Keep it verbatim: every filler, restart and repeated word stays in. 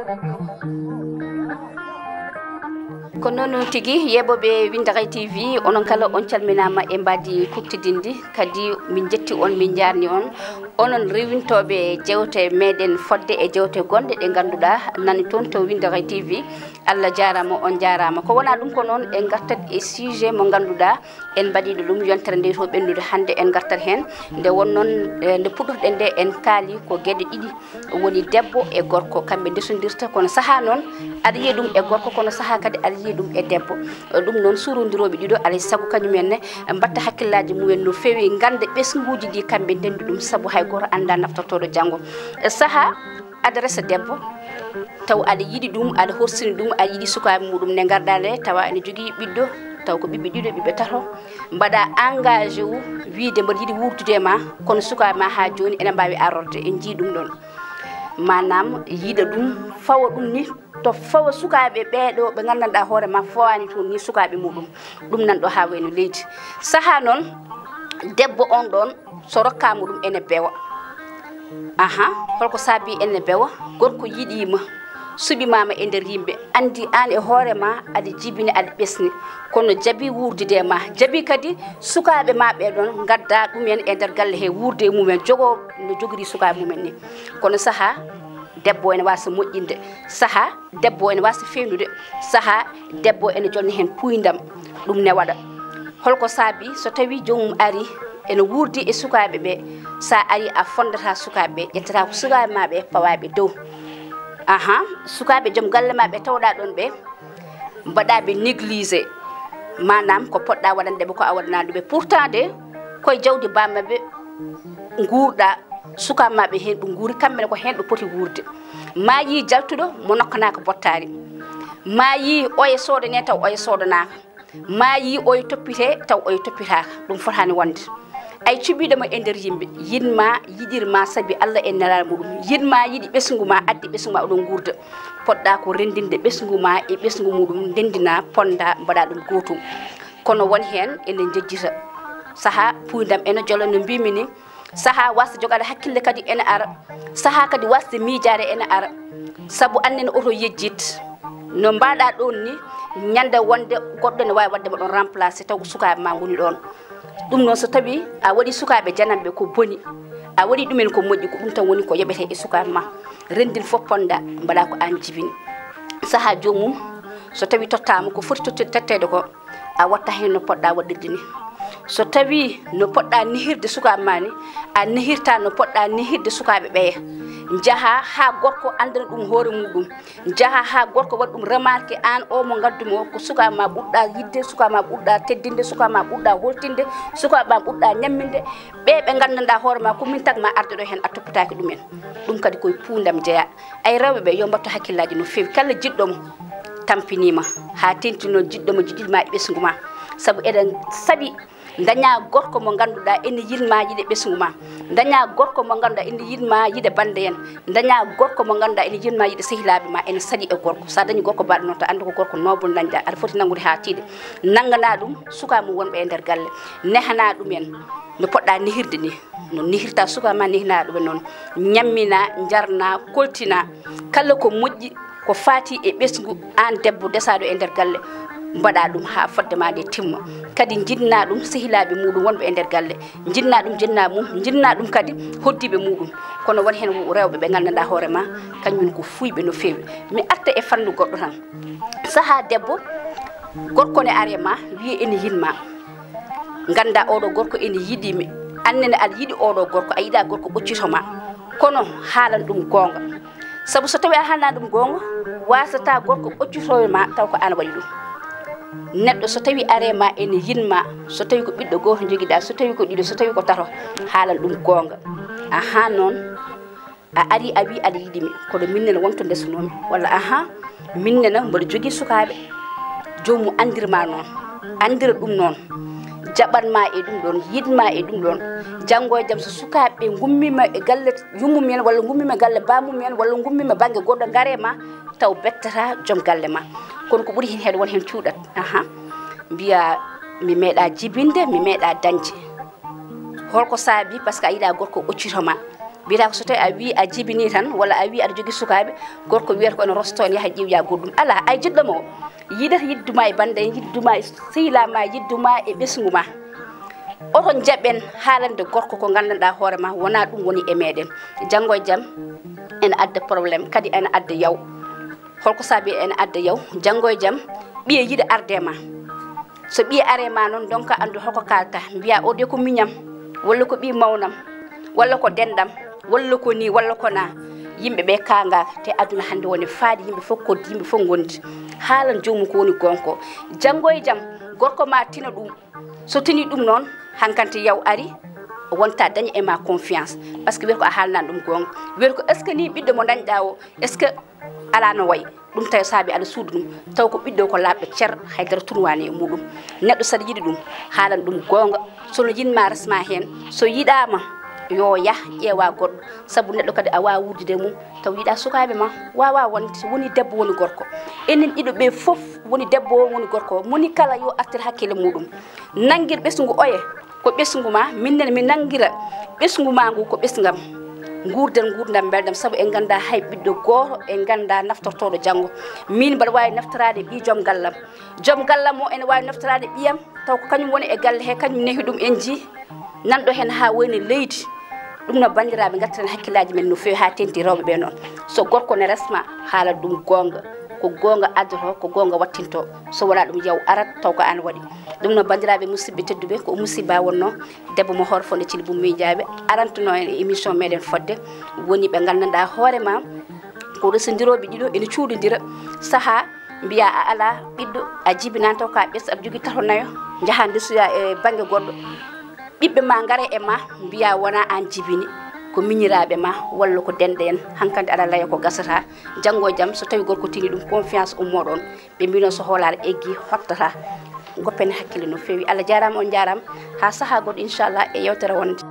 Ko noon tigi, yeeɓooɓe Winndere T V, onon kala on calminaama e mbaadi kuuɓtidinndi. Kadi min njetti on, min njaarni on. Onon rewintooɓe jeewte meeɗen fodde e jeewte gonɗe ɗe ngannduɗaa nani toon to Winndere T V. Allah jaaraama, on njaaraama. Ko wonaa ɗum ko noon en ngartat e sujet mo ngannduɗaa en mbaɗiiɗo ɗum yontere nde to ɓennude hannde en ngartat heen. Nde won noon, eh, nde puɗɗotoɗen nde en kaali ko geɗe ɗiɗi woni debbo e gorko, kamɓe ndesondirta, kono sahaa noon aɗa yiya ɗum e gorko, kono sahaa kadi aɗa yiya ɗum e debbo. Ɗum noon, suurondirooɓe ɗiɗo, alay sago kañum en ne mbaɗta hakkillaaji mumen no feewi, ngannda ɓesnguuji ɗi kamɓe ndenndi ɗum, sabu hay gooto anndaa naftortooɗo janngo. Sahaa aɗa resa debbo, taw aɗa yiɗi ɗum, aɗa horsini ɗum, aɗa yiɗi sukaaɓe muɗum, nde ngarɗaa nde tawa ene jogii ɓiɗɗo, taw ko ɓiɓɓe ɗiɗo, ɓiɓɓe tato, mbaɗa engagé wu wiyde mbaɗa yiɗi wuurdude e ma, kono sukaaɓe ma haa jooni ene mbaawi arorde, en njii ɗum ɗoon. Maanaam yiɗa ɗum, fawa ɗum ni, to fawa sukaaɓe ɓeeɗo ɓe nganndanɗaa hoore ma fawaani toon ni sukaaɓe muɗum. Ɗum nan ɗo haa wayno leydi. Sahaa noon, debbo on ɗoon, so rokkaama ɗum ene bewa. Aha, holko saabi ene bewa? Gorko yiɗiima, suɓimaama e nder yimɓe, anndi aan e hoore ma aɗa jibini, aɗa ɓesni, kono jaɓi wuurdude e ma, jaɓi kadi sukaaɓe ma ɓee ɗoon ngadda ɗumen e nder galle he, wuurde e mumen, jogoo no jogori sukaaɓe mumen ni. Kono sahaa debbo ene waasa moƴƴinde, sahaa debbo ene waasa feewnude, sahaa debbo ene jonna heen puuyndam, ɗum ne waɗa. Holko saabi so tawii joomum ari ene wuurdi e sukaaɓe ɓe, so a ari a fondata sukaaɓe ɓe, ƴettata ko sukaaɓe ma ɓe pawaa ɓe dow. Aha, sukaaɓe joom galle ma ɓe tawɗaa ɗoon ɓe, mbaɗaa ɓe négligé, maanaam ko poɗɗaa waɗande ɓe ko a waɗanaa ɗum ɓe. Pourtant de, koye jawdi bammaɓe nguurɗaa, sukaaɓe ma ɓe heen ɓe nguuri, kamɓe ne ko heen ɓe poti wuurde. Ma yii jaltuɗo mo nokkanaaka bottaari. Ma yii oya soodane taw oya soodanaaka. Ma yii oya toppitee taw oya toppitaaka. Ɗum fotaani wonde. Ay cuɓiiɗo ma e nder yimɓe, yiɗ ma, yiɗir ma sabi Allah e nelaaɗo muɗum. Yiɗ ma, yiɗi ɓesngu ma, addi ɓesngu ma oɗon nguurda. Poɗɗaa ko renndinde ɓesngu ma e ɓesngu muɗum, ndenndinaa, ponndaa, mbaɗaa ɗum gootum. Kono won heen ene njejjita. Sahaa puuyndam ene jola no mbiimi ni. Sahaa waasde jogaade hakkille kadi ene ara. Sahaa kadi waasde miijaade ene ara. Sabu aan nene oto yejjit. No mbaɗaa ɗoon ni, ñande wonde goɗɗo ne waawi waɗde ma ɗoon remplacé, taw ko sukaaɓe ma ngoni ɗoon. Ɗum noon, so tawii a waɗi sukaaɓe jananɓe ko boni, a waɗi ɗumen ko moƴƴi, ko ɗum tan woni ko yoɓete e sukaaɓe ma. Renndin fof ponndaa, mbaɗaa ko aan jibini. Sahaa joomum, so tawii tottaama ko foti totti-, totteede ko, a watta heen no poɗɗaa waɗirde ni. So tawii no poɗɗaa nehirde sukaaɓe ma ni, a nehirta no poɗɗaa nehirde sukaaɓe ɓeya. Njahaa haa gorko anndana ɗum hoore muɗum. Njahaa haa gorko waɗa ɗum remarqué, aan o mo ngaddu mo, ko sukaaɓe ma ɓurɗaa yiɗde, sukaaɓe ma ɓurɗaa teddinde, sukaaɓe ma ɓurɗaa holtinde, sukaaɓe ma ɓurɗaa ñamminde. Ɓe ɓe nganndanɗaa hoore ma, ko min tag ma arde ɗo heen, a toppataaki ɗumen. Ɗum kadi koye puuyndam jeyaa. Ay rewɓe ɓe, yo mbattu hakkillaaji no feewi. Kala jiɗɗo mo tampiniima, haa teeŋti noon jiɗɗo mo jiɗiima e ɓesngu ma. Sabu eɗen saɗi ndañaa gorko mo ngannduɗaa ene yiɗ ma yiɗe ɓesngu ma. Ndañaa gorko mo ngannduɗaa ene yiɗ ma yiɗe bannde en. Ndañaa gorko mo ngannduɗaa ene yiɗ ma yiɗe sehilaaɓe ma. Ene saɗi e gorko. So a dañi gorko mbaɗɗo noon, tan anndu ko gorko noble ndañɗaa. Aɗa foti nanngude haa tiiɗe. Nannganaa ɗum sukaaɓe mum wonɓe e nder galle. Nehanaa ɗum en no poɗɗaa nehirde ni. No nehirta sukaaɓe ma, nehinaa ɗum noon. Ñamminaa, njarnaa, koltinaa. Kala ko moƴƴi, ko faati e ɓesngu, aan debbo desaaɗo e nder galle, mbaɗaa ɗum haa fodde ma nde timma. Kadi njiɗnaa ɗum sehilaaɓe muɗum wonɓe e nder galle. Njiɗnaa ɗum jinnaa mum, njiɗnaa ɗum kadi hoddiiɓe muɗum. Kono won heen rewɓe ɓe nganndanɗaa hoore ma, kañum ko fuuyɓe no feewi. Mi arta e fannu goɗɗo tan. Sahaa debbo, gorko ne are ma, wiye ene yiɗ ma. Ngannda oɗo gorko ene yiɗi mi. Aan nene aɗa yiɗi oɗo gorko, a yiɗaa gorko ɓoccito ma. Kono haalan ɗum goonga. Sabu so tawii a haalna ɗum goonga, waasata gorko ɓoccito ma taw ko aan waɗi ɗum. Neɗɗo so tawii are ma ene yiɗ ma, so tawii ko ɓiɗɗo gooto njogiɗaa, so tawii ko ɗiɗo, so tawii ko tato, haalan ɗum goonga. Ahaa noon, a ari a wii aɗa yiɗi mi, kono min nene won to ndesunoomi. Walla ahaa, min nene mboɗo jogii sukaaɓe. Joomum anndir ma noon, anndira ɗum noon, jaɓan ma e ɗum ɗoon, yiɗ ma e ɗum ɗoon. Janngo e jam so sukaaɓe ɓe ngummiima e galle yummum en, walla ngummiima e galle bammum en, walla ngummiima bannge goɗɗo, ngare ma, taw bettata joom galle ma. Kono ko ɓuri heen heew won heen cuuɗat. Ahaa, mbiya mi meeɗaa jibinde, mi meeɗaa dañde. Holko saabi? Parce que a yiɗaa gorko ɓoccito ma. Mbiyata ko so tawi a wi a jibini tan, walla a wi aɗa jogii sukaaɓe, gorko wiyata ko ene rosto, ene yaha ƴiiwya goɗɗum. Alaa, ay jiɗɗo mo, yiɗata yidduma e bannde, yidduma e sehilaa ma, yidduma e ɓesngu ma. Oto njaɓen haalande gorko ko nganndanɗaa hoore ma, wonaa ɗum woni e meɗen. Janngo e jam ene adda problème, kadi ene adda yaw. Holko saabi ene adda yaw? Janngo e jam ɓiye yiɗa arde ma. So ɓiye are ma noon, ndonka anndu hoko kalta, mbiya o de ko miñam, walla ko ɓi mawnam, walla ko denɗam, walla ko ni, walla ko na. Yimɓe ɓe kaangaaka, te aduna hannde woni faade yimɓe fof koddi, yimɓe fof ngondi. Haalan joomum ko woni goonga ko. Janngo e jam gorko ma tina ɗum. So tini ɗum noon, hankante yaw ari, wonta daña e ma confiance. Parce que wiyata ko a haalnan ɗum goonga. Wiyata ko, est ce que ni ɓiɗɗo mo dañɗa o, est ce que alaa no wayi? Ɗum tawi saabi aɗa suuda ɗum, taw ko ɓiɗɗo ko laaɓɗo cer, haydara tunwaani e muɗum. Neɗɗo saɗa yiɗi ɗum, haalan ɗum goonga. So no yiɗma resma heen, so yiɗaama, yo yah ƴeewa goɗɗo. Sabu neɗɗo kadi a waawa wuurdude e mum, taw yiɗa sukaaɓe ma, waawa wonde, woni debbo, woni gorko. Enen ɗiɗo ɓe fof, woni debbo o, woni gorko o, moni kala yo artir hakkille muɗum. Nanngir ɓesngu oye, ko ɓesngu ma, minnen mi nanngira ɓesngu ma ngu ko ɓesngam. Nguurden nguurndam mbeldam, sabu en ngannda hay ɓiɗɗo gooto, en ngannda naftortooɗo janngo. Min mbaɗa waawi naftoraade ɓii joom gallam. Joom gallam o ene waawi naftoraade ɓiyam, taw ko kañum woni e galle he, kañum nehi ɗum, en njii. Nanɗo heen haa woyni leydi. Ɗum no banndiraaɓe, ngartiren hakkillaaji men no feewi haa teeŋti rewɓe ɓe noon. So gorko ne resma, haala ɗum goonga. Ko goonga addoto, ko goonga wattinto. So wonaa ɗum, yaw arat taw ko aan waɗi. Ɗum no banndiraaɓe musidɓe tedduɓe, ko musiba wonno debbo mo Hoore Fonde Thily Boumy Miijaaɓe arantuno en e émission meɗen fodde. Woni ɓe nganndanɗaa hoore ma ko resondirooɓe ɗiɗo ene cuuɗondira sahaa mbiya a alaa ɓiɗɗo, a jibinaani taw ka ɓes, aɗa jogii tato nayo, njaha ndesoya e bannge goɗɗo. Ɓiɓɓe ma ngara e ma mbiya wonaa aan jibini, ko miñiraaɓe ma walla ko denɗe en. Hankadi aɗa laya ko gasata. Janngo e jam so tawi gorko tini ɗum, confiance ummo ɗoon. Ɓe mbino so hoolaare eggi hottata. Goppen hakkille no feewi. Allah jaaraama, on njaaraama. Haa sahaa goɗɗo inchallah e yewtere wonde.